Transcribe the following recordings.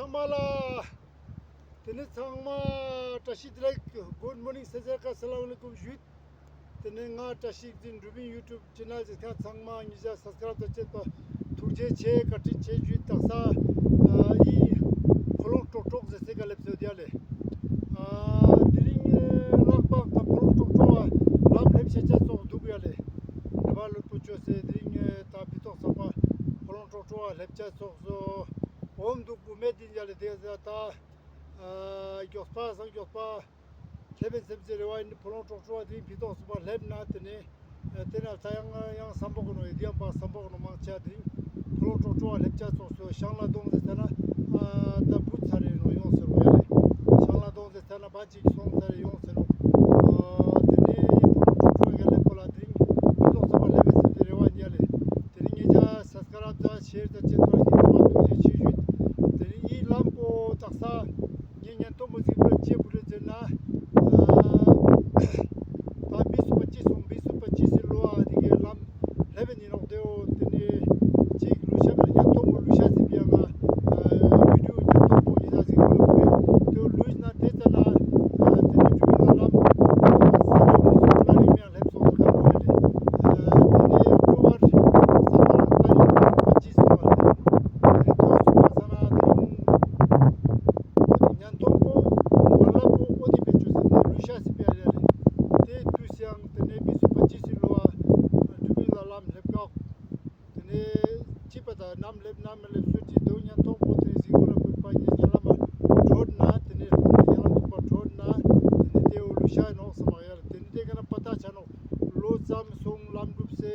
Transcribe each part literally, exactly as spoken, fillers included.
ཚང་མ་ལ། དེ་ནས་ཚང་མ་བཀྲ་ཤིས་བདེ་ལེགས། Good morning ཟེར་ཟེར་ཀ་ས་ལམ་ཨ་ལེ་ཀུམ་ཞུས། དེ་ནས་ང་བཀྲ་ཤིས་རིག་འཛིན་འགྲུབ་པིན་ཡུ་ཊུབ་ཆེ་ནལ་ཟེར་ཁན་ཚང་མ་ཉེ་ཞ་སབ་སི་ཀ་རབ་ད་ཅེས་པ་ཐུགས་རྗེ་ཆེ། བཀའ་དྲིན་ཆེ་ཞུས། དག་ས་ཨ་ཡི་ཁོ་ལོང་ཀྲོག་ཀྲོག་ཟེར་ཟེར་ཀ་ལེབ་སོ་དེ་ཡ་ལེ། ཨ་དེ་རིང་ལག་པགས་དང་ཁོ་ལོང་ཀྲོག་ཀྲོག་ལམ་ལེབ་ཤེས་ཆ་ཙོགས་འདུག་ཡ་ལེ། ནེ་པཱལ་ལོ་པུ་ཅོ་སེ་དེ་རིང་ད་བི་ཏོག་ཚག་པ་ཁོ་ལོང་ཀྲོག་ཀྲོག་ལེབ་ཆ་ཙོགས་སོ་འོམ་འདུག་བུ་མེད་དེ་ཡ་ལེ། དེ་ཟ་ད་ཨ་མགྱོགས་པ་སང་མགྱོགས་པ་ལེབ་ཨིན་སེམས་ཅེ་རེ་བ་ཨིན། ཁོ་ལོང་ཀྲོག་ཀྲོག་དེ་རིང་བི་ཏོག་ཚག་པ་ལེབ་ན་དེ་ནས་ཨ་དེ་ན་ད་ཡང་ཡང་སམ་པོ་གོ་ནོ་ཡེ་དེ་ཡང་པ་སམ་པོ་གོ་ནོ་མང་ཆེ་དེ་རིང་ཁོ་ལོང་ཀྲོག་ཀྲོག་ལེབ་ཆ་ཙོགས་སོ་ཤང་ལ་དོང་ཟེར་ཚ་ན་ཨ་ད་བུ་ཚ་རེ་ནོ་ཡོང་ཟེར་རོ་ཡ་ལེ། ཤང་ལ་དོང་ཟེར་ཚ་ན་བ་ཅིག་སོང་ཚ་རེ་ཡོང་ཟེར་རོ། ཨ་དེ་ནས་ཁོ་ལོང་ཀྲོག་ཀྲོག་ག་ལེབ་པོ་ལ་དེ་རིང་བི་ཏོག་ཚག་པ་ལེབ་ཨིན་སེམས་ཅེ་རེ་བ་ཨིན་ཡ་ལེ། དེ་རིང་ཉེ་ཞ་སབ་སི་ཀ་རབ་ད་ཤེར་ད་ཅེས་པ་ཞིག་ད་པ་ཐུགས་རྗེ་ཆེ་ཞུས། དེ་རིང་ཨི་ལམ་པོ་དག་ས་ངས་ཉན་ཐོང་མོ་ཟིག་པོ་ཅེ་བུ་རེ་ཟེར་ན། ཨ་ད་བི་སུ་པ་ཅི་སོང་བི་སུ་པ་ཅི་སི་ལོ་ཨ་དེ་གའི་ལམ་ལེབ་ཨིན་ནོག་དེའོ། དེ་ནས་ཅིག་ལུས་ཤ་མ་ཉན་ཐོང་མོ་ལུས་ཤ་ཟིག་པའི་ཡང་ང་ཨ་བི་ཌིའོ་ཉན་ཐོང་པོ་ཉེ་ཞ་ཟིག་པོ་ལ་བུ་དེའོ་ལུས་ན་དེ་ཙ་ན་ཨ་དེ་ནས་ཀྲུ་མི་ལ་ལམ་ཨ་ས་ན་བི་སུ་པ་ལ་རིང་མེ་ཡང་ལེབ་སོང་ས་ཁ་པོ་ཡ་ལེ། ཨ་དེ་ནས་ཨོག་ཊོ་བར་ས་ཏ་རང་ཏ་རིག་བི་སུ་པ་ཅི་སོང་བ་ལེ། དེ་ནས་དེའོ་སོང་བ་ས་ན་དེ་རིང་ཉན་ཐོང་པོ་མ་ལབ་པོ་ཨོ་དེ་པེ་ཅོ་ཟེར་ཏེ་ལུས་ཤ་སི་པེ་ཡ་ལེ། དེ་དུས་སུ་ཡང་དེ་ནས་བི་སུ་པ་ཅི་སི་ལོ་ཨ་ཀྲུ་མི་ལ་ལམ་ལེབ་ཀྱོག། དེ་ནས་ཅི་པ་ད་ནམ་ལེབ་ནམ་མ་ལེབ་སུ་ཅི་དོ་ཉན་ཐོང་པོ་དེ་ཟིག་པོ་ལ་བུད་པ་ཉེ་ཉན་ལ་མ་འཕྲོད་ན་དེ་ནས་ཉན་ལ་ཚུགས་པ་འཕྲོད་ན་དེ་ནས་དེའོ་ལུས་ཤ་ནོག་ས་མ་ཡ་ལེ། དེ་ནས་དེ་ག་ན་པ་ད་ཆ་ནོག་ལོ་ཙམ་སོང་ལམ་འགྲུབ་སེ་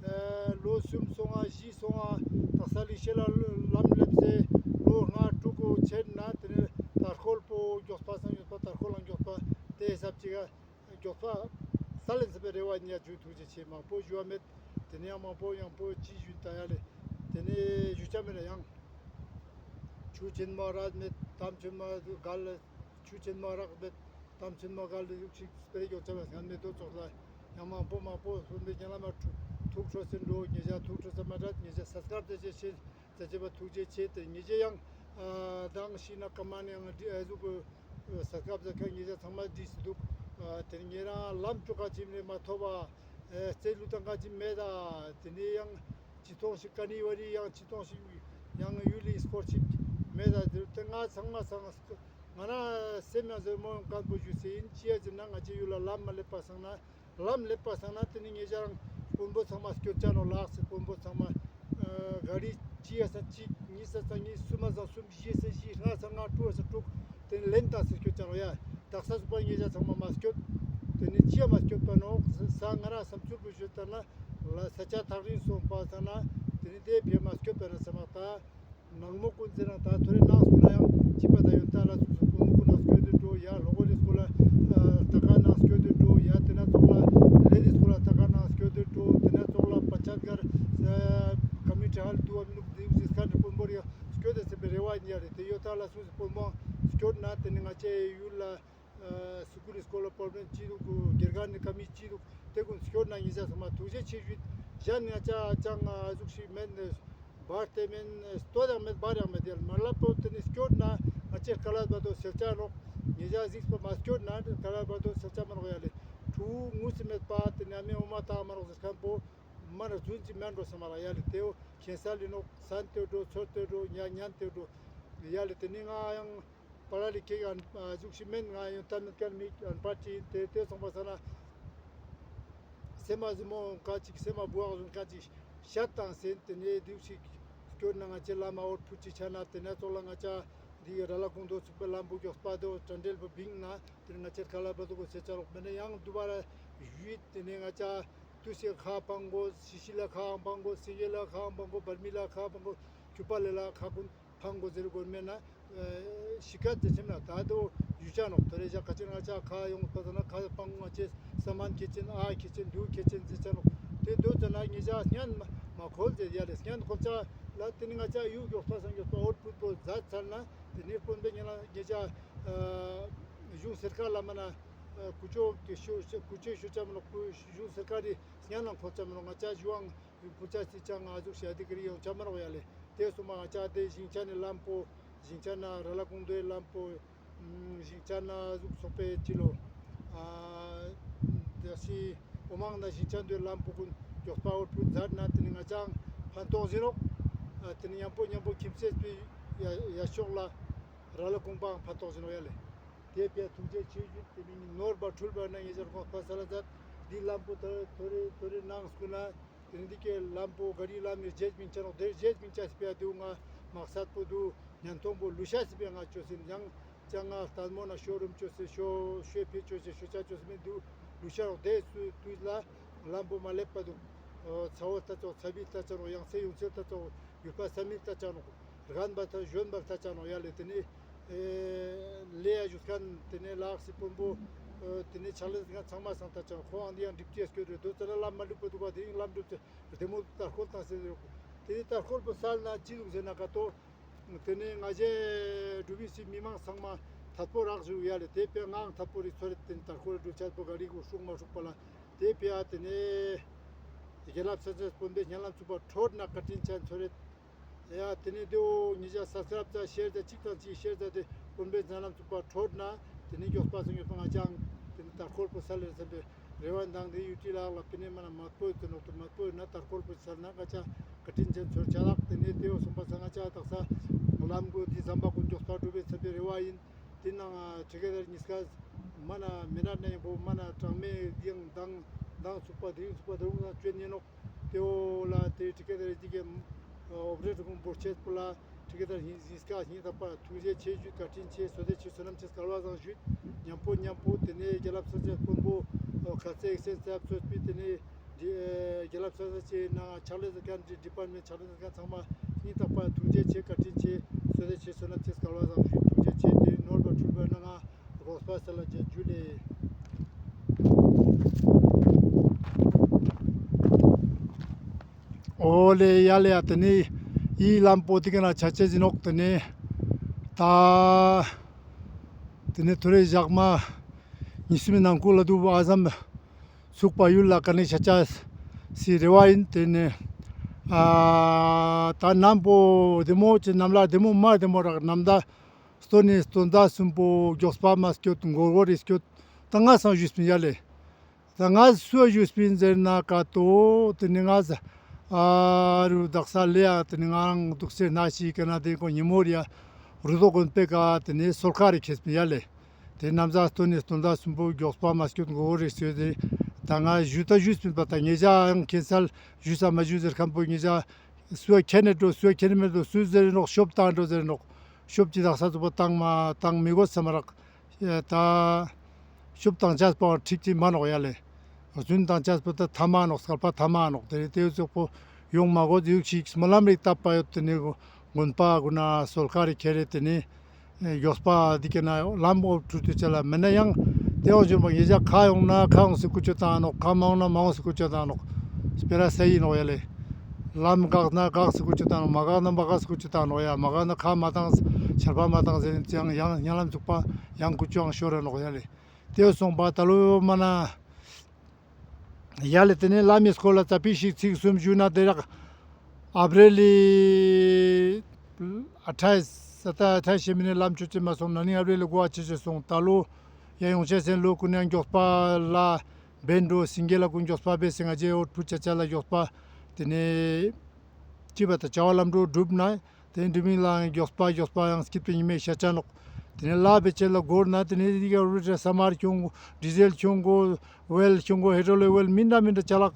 ཨ་ལོ་གསུམ་སོང་ཨ་བཞི་སོང་ཨ་དག་ས་ལི་ཤེ་ལ་ལམ་ལེབ་སེ་ལོ་ལྔ་དྲུག་གོ་ཆེན་ན་དེ་ནས་དར་ཁོལ་པོ་མགྱོགས་པ་སང་མགྱོགས་པ་དར་ཁོལ་ལ་མགྱོགས་པ་དེ་ཧི་སབ་ཅིག་ག་མགྱོགས་པ་ས་ལེན་ས་པའི་རེ་བ་ཉེ་ཞ་ཐུགས་རྗེ་ཆེ། མང་པོ་ཞུ་བ་མེད། དེ་ནས་ཡང་མང་པོ་ཡང་པོ་ཅི་ཞུ་ད་ཡ་ལེ། དེ་ནས་ཞུ་ཆ་མེད་ན་ཡང་ཆུ་ཆེན་མོ་རག་མེད་གཏམ་ཆེན་མོ་གལ། ཆུ་ཆེན་མོ་རག་མེད་གཏམ་ཆེན་མོ་གལ་ཡུག་ཞིག་སྤེ་ར་མགྱོགས་ཆ་མེད་སྔན་མེད་དོ་ཙོགས་ལ་ཡང་མང་པོ་མང་པོ་སོན་པའི་རྒན་ལ་མ་ཐུགས་ཁྲོ་སེ་འགྲོ། ཉེ་ཞ་ཐུགས་ཁྲོ་ས་མ་དྲག་ཉེ་ཞ་སབ་སི་ཀ་རབ་ད་ཅེས་ཤེས། ད་ཅེས་པ་ཐུགས་རྗེ་ཆེ། དེ་ཉེ་ཞ་ཡང་ཨ་དང་ཤི་ན་ཀ་མ་ནེ་ཡང་འདི་ཨ་ཟུག་གི་ས་སྐབས་ས་ཁ་ཉེ་ཞ་ཚང་མ་འདི་སི་འདུག། ཨ་དེ་ཉེ་རང་ལམ་ཅོ་ཁ་ཅིམ་ནེ་མ་ཐོབ་པ་ཨ་རྩེ་ལུ་ཏང་ཁ་ཅིམ་མེད་ད། དེ་ནས་ཡང་ཅི་ཐོང་ཞིག་ཀ་ནི་བ་རི་ཡང་ཅི་ཐོང་ཞིག་ཡང་ཡུལ་ལི་སྐོར་ཞིག་མེད་ད། དེ་ང་ཚང་མ་ཚང་ང་ན་སེམས་ཡང་ཟེར་མོ་ཡང་དཀར་པོ་ཞུ་སེ་ཡིན། ཅི་ཡ་ཟེར་ན་ང་ཅི་ཡུལ་ལ་ལམ་མ་ལེབ་པ་སང་ན། ལམ་ལེབ་པ་སང་ན་དེ་ནི་ཉེ་ཞ་རང་དཔོན་པོ་ཚང་མ་སྐྱོད་ཆ་ནོག་ལགས་སེ། དཔོན་པོ་ཚང་མ་ཨ་ག་རི་ཅི་ཡ་ས་ཅིག་གཉིས་ས་ས་གཉིས་གསུམ་མ་ས་གསུམ་བཞི་ས་བཞི་ལྔ་ས་ལྔ་དྲུག་ས་དྲུག་དེ་ནི་ལེན་ད་སེ་སྐྱོད་ཆ་ནོག་ཡ། དག་ས་ཟུག་པ་ཉེ་ཞ་ཚང་མ་མ་སྐྱོད། དེ་ནི་ཅི་ཡ་མ་སྐྱོད་པ་ནོག་ས། ང་རང་བསམ་ཚུལ་པོ་ཞུ་ལྟར་ན་ལ་ས་ཆ་ཐག་རིང་སོང་པ་སང་ན་དེ་ནི་དེ་ཕེ་མ་སྐྱོད་པ་ན་ས་མ་ད། ནང་མོ་ཀུན་ཟེར་རང་ད་ཐོ་རེ་ནང་སྐུ་ན་ཡང་ཅི་པ་ད་ཡོད་ད་ལ་སུ་སུ་ཀུན་ཀུན་ནང་སྐྱོད་དེ་འགྲོ་ཡ། ལོ་གོ་ལི་སྐོར་ལ་ཨ་ལྟ་ཀ་ནང་སྐྱོད་དེ་འགྲོ་ཡ། དེ་ན་ཙོགས་ལ་ལེ་དི་སྐོར་ལ་ལྟ་ཀ་ནང་སྐྱོད་དེ་འགྲོ། དེ་ན་ཙོགས་ལ་པ་ཆ་གར་ཨ་ཀ་མི་ཊི་ཧལ་དུ་བ་མི་ནུག་དེ་ཟིག་ཁན་དཔོན་པོ་རེ་སྐྱོད་དེ་ཟེར་བའི་རེ་བ་ཡིན་ཡ་རེ། དེ་ཡོད་ད་ལ་སུ་སུ་དཔོན་པོ་སྐྱོད་ན་དེ་ནི་ང་ཅའི་ཡུལ་ལ་ཨ་སི་ཀུལ་སྐོར་ལ་པོར་མེན་ཅི་འདུག་གོ་དགེ་རྒན་ནི་ཀ་མི་ཅི་འདུག་དེ་ཀུན་སྐྱོད་ན་ཉེ་ཞ་ཚང་མ་ཐུགས་རྗེ་ཆེ་ཞུ། ཞན་ང་ཅ་ཅང་ཨ་ཟུག་ཞིག་མེན་ནི་བར་དེ་མེན་ནི་སྟོད་ཡང་མེད་བར་ཡང་མེད་ཡ་ལེ། མ་ལབ་པོ་དེ་ནི་སྐྱོད་ན་ང་ཅའི་ཀ་ལ་བ་དོ་སེལ་ཆ་ནོག། ཉེ་ཞ་གཟིགས་པ་མ་སྐྱོད་ན་ཀ་ལ་བ་དོ་སེལ་ཆ་མ་ནོག་ཡ་ལེ། ཕྲུ་གུ་ངུས་སི་མེད་པ་དེ་ནི་ཨ་མའི་འོ་མ་ཏང་མ་ནོག་ཟེར་ཁན་པོ་མ་ན་རྫུན་ཅི་མེན་འགྲོ་ས་མ་ལ་ཡ་ལེ། དེའོ་ཁྱེན་ས་ལི་ནོག་སན་ཏེ་འགྲོ་ཚོར་ཏེ་འགྲོ་ཉ་ཉན་ཏེ་འགྲོ་ཡ་ལེ། དེ་ནི་ང་ཡང་པ་ལ་ལི་ཀེ་ཨན་ཨ་ཟུག་ཤིག་མེན། ང་ཡོན་ཏན་མེད་ཁན་མི་ཨན་པར་ཊི་ཏེ་ཏེ་སོང་པ་ས་ན་སེམས་མ་ཟི་མོ་ཀ་ཅིག་སེམས་མ་བུ་ཨག་ཟུན་ཀ་ཅིག་ཤད་དང་སེན། ཏེ་ནེ་དུག་ཤིག་སྐྱོད་ན་ང་ཅའི་ལམ་ཨོར་ཕུད་ཅིག་ཆ་ན་ཏེ་ནེ་ཙོགས་ལ་ང་ཅའ་དི་ར་ལ་ཀུང་དོ་ཚུགས་པའི་ལམ་བུ་གྱོགས་པ་དོ་ཏྲ་འདྲེལ་བུ་བིང་ན་ཏེ་ནེ་ང་ཅའི་ཀ་ལ་བ་དོ་གོ་ཆེ་ཆ་རོག་མེ་ནེ་ཡང་དུ་བ་ར་ཞུས། ཏེ་ནེ་ང་ཅའ་དུས་སེ་ཁ་ཕང་གོ་ཤི་ཤི་ལ་ཁ་ཕང་གོ་སེ་ཡེ་ལ་ཁ་ཕང་གོ་བར་མི་ལ་ཁ་ཕང་གོ་ཁྱུ་པ་ལེ་ལ་ཁ་ཀུན་ཕང་གོ་ཟེར་གོ་མེད་ན། ཨ་ཤི་ཁ་ཏེ་སེམས་ན་ད་དོ་ཡུ་ཅ་ནོག། ཐོ་རེ་ཞག་ཁ་ཅན་ང་ཅའ་ཁ་ཡོང་པ་ད་ན་ཁ་ཕང་ང་ཅའི་ས་མན་ཁེ་ཅན་ཨ་ཁེ་ཅན་དུ་ཁེ་ཅན་ཟེར་ཅ་ནོག། ཏེ་དོ་ཙ་ན་ཉེ་ཞ་སྙན་མ་མ་ཁོལ་ཟེར་ཡ་ལེ། སྙན་ཁོལ་ཅ་ལ་ཏེ་ནེ་ང་ཅའ་ཡུ་གྱོགས་པ་སང་གྱོགས་པ་ཨོར་ཕུད་པོ་ཛད་ཚར་ན་ཏེ་ནེ་དཔོན་པོའི་ཉེ་ལ་ཉེ་ཞ་ཨ་གཞུང་སར་ཀར་ལ་མ་ན་ཨ་ཀུ་ཅོ་ཀེ་ཤོ་ཀུ་ཅོ་ཤོ་ཅ་མ་ནོག། ཀུ་གཞུང་སར་ཀར་རི་སྙན་ལ་ཁོལ་ཅ་མ་ནོག། ང་ཅའ་གཞུང་ཨང་ཕུ་ཅ་སི་ཅང་ང་ཟུག་ཤ་དི་ཀི་རི་ཡོང་ཅ་མ་རོག་ཡ་ལེ། ཏེ་སོ་མ་ང་ཅའ་ཏེ་ཞིང་ཆ་ནི་ལམ་པོ་ ཞིང་ཆེན་ན་ར་ལ་ཀུང་དོའི་ལམ་བོ་ཨམ་ཞིང་ཆེན་ན་ཟུག་སོག་པའི་ཅི་ལོ། ཨ་དེ་སི་འོ་མང་ན་ཞིང་ཆེན་དོའི་ལམ་བོ་ཀུན་མགྱོགས་པ་འོ་ཕུད་མཛད་ན་དེ་ནི་ང་ཅང་ཕན་ཐོགས་ཟིན་ནོག། ཨ་དེ་ནི་མཉམ་པོ་མཉམ་པོ་ཁྱིམ་མཚེས་པའི་ཡ་ཡ་ཕྱོགས་ལ་ར་ལ་ཀུང་པའང་ཕན་ཐོགས་ཟིན་ནོག་ཡ་ལེ། དེ་བས་ཐུགས་རྗེ་ཆེ་ཞུ། དེ་མིན་ནོར་བ་འཁྲུལ་བ་ན་ངེད་ཅག་གོང་ཕ་ས་ལ་མཛད། འདི་ལམ་བོ་ཐོ་རེ་ཐོ་རེ་ཐོ་རེ་ནང་སྐུ་ན། དེ་ནི་འདི་ཀའི་ལམ་བོ་ག་རི་ལམ་ནི་རྗེས་མིན་ཆ་ནོག། དེ་རྗེས་མིན་ཆ་སི་པའི་དུ་ང་མག་སད་པོ་དུ་ཉན་ཐོང་བོ་ལུ་ཤ་སི་པའི་ང་ཅོ་སིན་ཡང་ཅང་ང་ལྟད་མོ་ན་ཤོ་རུམ་ཅོ་སི་ཤོ་ཤོ་ཕི་ཅོ་སི་ཤོ་ཆ་ཅོ་སི་མིན་དུ་ལུ་ཤ་ནོག། དེ་སུ་དུས་ལ་ལམ་བོ་མ་ལེབ་པ་དུ་ཚ་བོ་ལྟ་ཅོག་ཚ་བི་ལྟ་ཅོག་ཡང་སེ་ཡུང་སེ་ལྟ་ཅོག་ཡུལ་པ་ས་མི་ལྟ་ཅོག་ནོག། རྒན་པ་ཐ་གཞོན་པ་ལྟ་ཅོག་ནོག་ཡ་ལེ། དེ་ནི་ཨེ་ལེ་ཡ་ཞུ་ཁན་དེ་ནས་ལགས་སི་དཔོན་པོ་ཨེ་དེ་ནས་ཕྱག་ལས་ཁན་ཚང་མ་སང་ལྟ་ཅོག་ཁོང་ཨང་དེ་ཡང་འགྲིག་ཅེས་སྐྱོད་རེ་དོ་ཙ་ལ་ལམ་མ་འགྲུབ་པ་འདུག་པ། དེ་ཡིན་ལམ་འགྲུབ་ཅེས་བདེ་མོ་དར་ཁོལ་བཏང་སེ་རེ། དེ་ནས་དར་ཁོལ་པོ་སལ་ན་ཅི་འདུག་ཟེར་ན་ཀ་ཏོ་དེ་ནས་ང་ཞེ་འགྲུབ་པའི་སི་མི་མང་ཚང་མ་ཐད་པོ་རག་ཞུ་ཡ་ལེ། དེ་པའི་ངང་ཐད་པོ་རེ་ཚོ་རེ་དེ་ནས་དར་ཁོལ་འགྲུབ་ཅེས་པོ་ག་རི་གོ་ཧྲུག་མ་ཧྲུག་པ་ལ་དེ་པའི་ཨ་དེ་ནས་རྒྱལ་ལ་ས་ཆ་དཔོན་པོའི་སྙན་ལམ་ཚུགས་པ་འཕྲོད་ན་བཀའ་དྲིན་ཅན་ཚོ་རེ། ཡ་དེ་ནས་དེའོ་ཉེ་ཞ་སབ་སི་ཀ་རབ་ཅ་ཤེར་ཅ་གཅིག་དང་གཅིག་ཤེར་ཅ་དེ་དཔོན་པོའི་སྙན་ལམ་ཚུགས་པ་འཕྲོད་ན་དེ་ནས་མགྱོགས་པ་སོང་མགྱོགས་པ་ང་ཅང་དེ་ནས་དར་ཁོལ་པོ་སལ་ལེ་སེམས་པའི་རེ་བ་དང་དེ་ཡུ་ཊི་ལག་ལ་པི་ནས་མ་ན་མ་པོ་དེ་ནོག་ཏུ་མ་པོ་ན་དར་ཁོལ་པོ་སལ་ན་ང་ཅག་བཀའ་དྲིན་ཅན་ཚོར་ཆ་ལག། དེ་ནས་དེའོ་སོང་པ་ས་ང་ཅག་དག་ས་ལམ་གོ་འདི་ཟམ་པ་ཀུན་མགྱོགས་པ་འགྲུབ་པའི་སེམས་པའི་རེ་བ་ཡིན། དེ་ནང་ཁྲི་ཀེ་དར་གཉིས་ཀ་མ་ན་མི་ནར་ན་ཡིན་པོ་མ་ན་གྲངས་མེད་ཡང་མདང་མདང་ཚུགས་པ་དེ་ཡིན་ཚུགས་པ་དེ་རུང་ན་བཅོས་ཉེ་ནོག། དེའོ་ལ་དེ་ཁྲི་ཀེ་དར་རེ་ཅིག་གི་ཨོ་པ་རེ་ཊར་ཀུན་འབོར་ཆེས་པོ་ལ་ཁྲི་ཀེ་དར་ཧིན་ཟིན་སྐ་ཧིན་ད་པ་ཐུགས་རྗེ་ཆེ་ཞུ། བཀའ་དྲིན་ཆེ། བསོད་བདེ་ཆེ། བསོད་ནམས་ཆེ། སྐལ་བ་བཟང་ཞུ། མཉམ་པོ་མཉམ་པོ་དེ་ནས་རྒྱལ་ལ་ས་ཆ་དཔོན་པོ་ཁ་ཚེ་ཨེག་སེན་ས་ཡབ་གཙོས་པའི་དེ་ནས་རྒྱལ་ལ་ས་ཆ་ཆེ་ན་ཕྱག་ལས་ཀ་ཌི་པཱར་མེན་ཊ་ཕྱག་ལས་ཀ་ཚང་མ་སྙིང་ཐག་པ་ཐུགས་རྗེ་ཆེ། བཀའ་དྲིན་ཆེ། བསོད་བདེ་ཆེ། བསོད་ནམས་ཆེ། སྐལ་བ་བཟང་ཞུ། ཐུགས་རྗེ་ཆེ། དེ་ནོར་བ་འཁྲུལ་བ་ན་ང་དགོངས་པ་སལ་ལ་ཇུ་ལེ། ཨོ་ལེ་ཡ་ལེ་ཡ། དེ་ནས་ཡི་ལམ་པོ་དེ་ཀ་ན་ཆ་ཆེ་ཟིན་ནོག། དེ་ནས་ད་དེ་ནས་ཐོ་རེ་ཞག་མ་ཉི་ཤུ་མི་ནང་ཁུལ་ལ་དུ་བ་ཨ་ཟམ་ཚུགས་པ་ཡུལ་ལ་ཀ་ནས་ཆ་ཆ་སི་རེ་བ་ཡིན། དེ་ནས་ཨ་ད་ནམ་པོ་བདེ་མོ་ཅི་ནམ་ལ་བདེ་མོ་མ་བདེ་མོ་རག་ནམ་ད་སྟོན་ནས་སྟོན་ཟླ་གསུམ་པོ་མགྱོགས་པ་མ་སྐྱོད་མགོ་སྐོར་རེ་སྐྱོད། ད་ང་སང་ཞུས་པིན་ཡ་ལེ། ད་ང་སུ་ཞུས་པིན་ཟེར་ན་ཀ་ཏོ་དེ་ནི་ང་ཨ་རུ་དག་ས་ལེ་ཡ་དེ་ནི་ང་རང་འདུག་སེ་ན་ཞིག་གི་ན་དེ་ཀོ་ཉི་མོ་རེ་ཡ་རུ་དོ་དགོན་པའི་ཀ་དེ་ནི་སོལ་ཁ་རེ་ཁེས་པིན་ཡ་ལེ། དེ་ནམ་ཟ་སྟོན་ནས་སྟོན་ཟླ་གསུམ་པོ་མགྱོགས་པ་མ་སྐྱོད་མགོ་སྐོར་རེ་སྐྱོད་དེ། ད་ང་ཞུ་ད་ཞུས་པིན་པ། ད་ངེད་ཅག་ཡང་ཁེ་སལ་ཞུས་ས་མ་ཞུས་ཟེར་ཁན་པོ་ངེད་ཅག་སུ་ཁྱེར་ནས་འགྲོ་སུ་ཁྱེར་ནས་མེད་འགྲོ་སུ་ཟེར་ནོག་ཤོབ་བཏང་འགྲོ་ཟེར་ནོག། ཤོབ་ཅི་དག་ས་ཚུགས་པ་བཏང་མ་བཏང་མི་དགོས་ས་མ་རག། ད་ཤོབ་བཏང་ཆས་པོ་ཁྲིག་ཅི་མ་ནོག་ཡ་ལེ། རྫུན་བཏང་ཆས་པོ་ད་ཐ་མ་ནོག། སྐལ་པ་ཐ་མ་ནོག། དེ་དེ་ཚོགས་པོ་ཡོང་མ་དགོས་ཡུག་ཞིག་སྨོན་ལམ་རིག་བཏབ་པ་ཡོད། དེ་ནི་དགོན་པ་གུན་ན་སོལ་ཁ་རེ་ཁྱེར་རེ་དེ་ནི་མགྱོགས་པ་འདི་ཀ་ན་ལམ་འོབ་ཁྲུལ་དུ་ཆ་ལ་མེད་ན་ཡང་དེ་འོང་ཞོར་མ་ངེད་ཅག་ཁ་ཡོང་ན་ཁ་ཡོང་སི་ཀུ་ཅོ་བཏང་ནོག། ཁ་མ་ཡོང་ན་མ་ཡོང་སི་ཀུ་ཅོ་བཏང་ནོག། སྤེ་ར་སེ་ཡིན་ནོག་ཡ་ལེ། ལམ་འགག་ན་འགག་སི་ཀུ་ཅོ་བཏང་ནོག། མ་འགག་ན་མ་འགག་སི་ཀུ་ཅོ་བཏང་ནོག་ཡ། མ་འགག་ན་ཁ་མ་བཏང་ཆར་པ་མ་བཏང་ཟེར་ཡང་ཡང་ཡང་ལམ་ཚུགས་པ་ཡང་ཀུ་ཅོ་ཡང་ཤོར་ར་ནོག་ཡ་ལེ། དེ་སོང་པ་ད་ལོ་མ་ན། ཡ་ལེ་དེ་ནས་ལམ་མི་སྐོར་ལ་ཙ་པིག་ཞིག་ཚིག་གསུམ་ཞུས་ན་དེ་རག། ཨབ་རེ་ལི་ཨ་ཐའི་ས་ཏ་ཨ་ཐའི་ཤེས་མི་ནས་ལམ་ཆོད་ཅེས་མ་སོང་ན་ནི་ཨབ་རེ་ལི་གོ་བ་ཆེ་ཆེ་སོང་། ད་ལོ་ཡ་ཡོང་ཆེ་སེན་ལོ་ཀུན་ཡང་མགྱོགས་པ་ལ་བེན་འགྲོ་སིང་གེ་ལ་ཀུན་མགྱོགས་པ་བེ་སེང་ཨ་ཇེ་འོ་ཕུ་ཆ་ཆ་ལ་མགྱོགས་པ་དེ་ནས་ཅི་བ་ད་བྱ་བ་ལམ་འགྲོ་སྒྲུབ་ན། དེ་འདྲ་མིན་ལ་མགྱོགས་པ་མགྱོགས་པ་ཡང་སྐྱིད་པའི་ཉི་མའི་ཤ་ཆ་ནོག། དེ་ནས་ལ་བེ་ཆེ་ལ་འགོར་ན་དེ་ནས་དེ་ག་རུ་ཏྲ་ས་མར་ཁྱོང་གོ་ཌི་ཟེལ་ཁྱོང་གོ་ཝེལ་ཁྱོང་གོ་ཧེ་ཌྲོ་ལེ་ཝེལ་མིན་འདྲ་མིན་འདྲ་ཅ་ལག་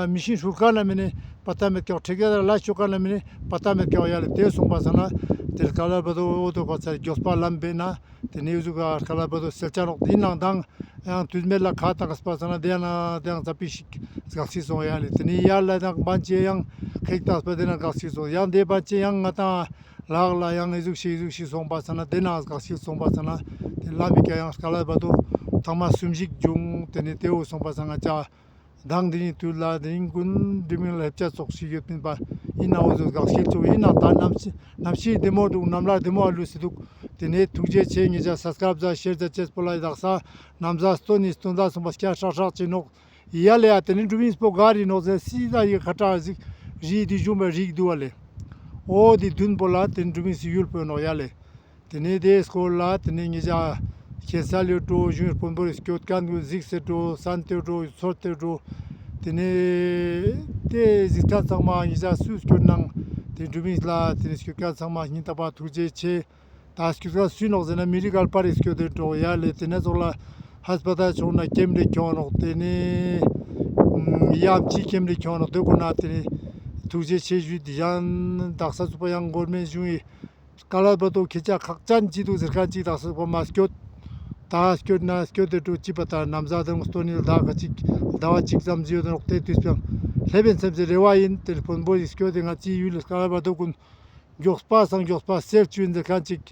མི་ཤིན་ཧྲུར་ཀ་ན་མི་ནི་པ་ཏ་མེད་ཀྱག། ཁྲེ་ཀ་ལ་ཤོ་ཀ་ན་མི་ནི་པ་ཏ་མེད་ཀྱག་ཡ་ལེ། དེ་སོང་པ་ས་ན་དེ་སྐལ་བ་དོ་འོ་དོ་ག་ཚ་མགྱོགས་པ་ལམ་བེ་ན་དེ་ནས་ཟུག་ག་སྐལ་བ་དོ་སེལ་ཆ་ནོག། དེ་ནང་དང་ཡང་དུས་མེད་ལ་ཁ་བཏང་སྤ་ས་ན་དེ་ན་དེ་ཡང་ཙ་པིག་ཞིག་དགག་སྲིད་སོང་ཡ་ལེ། དེ་ནས་ཡར་ལ་དང་བན་ཆེ་ཡང་ཁེག་བཏང་སྤ་དེ་ན་དགག་སྲིད་སོང་། ཡང་དེ་བན་ཆེ་ཡང་ང་དང་ལག་ལ་ཡང་ཨི་ཟུག་ཤིག་ཨི་ཟུག་ཤིག་སོང་པ་ས་ན་དེ་ན་དགག་སྲིད་སོང་པ་ས་ན་དེ་ལམ་མི་ཀ་ཡང་སྐལ་བ་དོ་ཐང་མ་གསུམ་ཞིག་བྱུང་། དེ་ནས་དེ་འོ་སོང་པ་ས་ང་ཅག་དང་དེ་ནས་དུས་ལ་དེ་ནས་ཀུན་འདྲ་མིན་ལ་ལེབ་ཆ་ཙོགས་ཤིག་ཡོད་མིན་པ་ཡིན་ན་འོ་ཟུག་དགག་སྲིད་ཙོགས་ཡིན་ན་ད་ནམ་ཤི་ནམ་ཤི་བདེ་མོ་འདུག། ནམ་ལ་བདེ་མོ་ཨ་ལུས་སི་འདུག། དེ་ནས་ཐུགས་རྗེ་ཆེ། ངེད་ཅག་སབ་སི་ཀ་རབ་ཟ་ཤེར་ཟ་ཅེས་པོ་ལ་དག་ས་ནམ་ཟ་སྟོན་ནི་སྟོན་ཟ་སོང་པ་སྐྱ་ཧྲག་ཧྲག་ཅིག་ནོག། ཡ་ལེ་ཡ་དེ་ནི་འགྲུབ་ཡིན་སྤོ་ག་རི་ནོག་ཟེར་སི་ད་ཡི་ཁ་ཏ་ཟིག་རི་དི་བྱུང་བའི་རིགས་འདུག་བ་ལེ། འོ་དེ་བདུན་པོ་ལ་དེ་འགྲུབ་མིན་སི་ཡུལ་པོ་ནོག་ཡ་ལེ། དེ་ནས་དེའི་སྐོར་ལ་དེ་ནས་ངེད་ཅག་ཁྱེད་ས་ལེ་འགྲོ་གཞུང་དཔོན་པོ་རེ་སྐྱོད་མཁན་གུན་གཟིགས་སེ་འགྲོ་སན་ཏེ་འགྲོ་ཚོར་ཏེ་འགྲོ། དེ་ནས་དེ་གཟིགས་མཁན་ཚང་མ་ངེད་ཅག་སུས་སྐྱོད་ནང་དེ་འགྲུབ་མིན་ལ་དེ་ནས་སྐྱོད་མཁན་ཚང་མ་སྙིང་ཐག་པ་ཐུགས་རྗེ་ཆེ། ད་སྐྱོད་མཁན་སུ་ནོག་ཟེར་ན་མི་རིགས་ཀ་ལ་པ་རེ་སྐྱོད་དེ་འགྲོ་ཡ་ལེ། དེ་ནས་ཚོགས་ལ་ཧས་པ་ད་ཆུང་ན་ཀེམ་རེ་ཁྱོང་ནོག་དེ་ནས་ཡམ་ཆི་ཀེམ་རེ་ཁྱོང་ནོག་དེ་ཀུན་ན་དེ་ནས་ཐུགས་རྗེ་ཆེ་ཞུ། དེ་ཡང་དག་ས་སུ་པ་ཡང་འགོར་མེད་གཞུང་ཡི་ཀ་ལ་པ་ཏོ་ཁྱེད་ཅག་ཁག་ཅན་ཅི་འདུག་ཟེར་མཁན་ཅིག་དག་ས་སུ་པ་མ་སྐྱོད། ད་སྐྱོད་ན་སྐྱོད་དེ་འགྲོ་ཅི་པ་ད་ནམ་ཟ་དང་སྟོན་ནི་ཟླ་ག་ཅིག་ཟླ་བ་གཅིག་ཙམ་ཟིག་ཡོད་ནོག་དེ་དུས་པའང་ལྷེ་བན་སེམས་སི་རེ་བ་ཡིན། དེ་དཔོན་པོ་ཡི་སྐྱོད་དེ་ང་ཅི་ཡུལ་ལ་ཀ་ལ་པ་ཏོ་ཀུན་མགྱོགས་པ་སང་མགྱོགས་པ་སེབ་ཅུ་ཡིན་ཟེར་མཁན་ཅིག་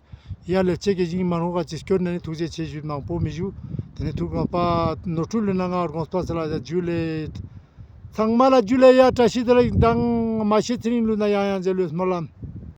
ཡ་ལེ་ཅེ་གེ་ཞིང་མ་ནོག་ག་ཅི་སྐྱོད་ན་ནི་ཐུགས་རྗེ་ཆེ་ཞུ་མང་པོ་མི་ཞུ། དེ་ནི་ཐུགས་དགོངས་པ་ནོར་འཁྲུལ་ལུས་ན་ང་དགོངས་པ་སལ་ལ་ཡ་ཇུ་ལེ། ཚང་མ་ལ་ཇུ་ལེ། ཡ་བཀྲ་ཤིས་བདེ་ལེགས་དང་མ་ཤེས་ཚེ་རིང་ལུས་ན་ཡང་ཡང་མཇལ་ལུས་སྨོན་ལམ།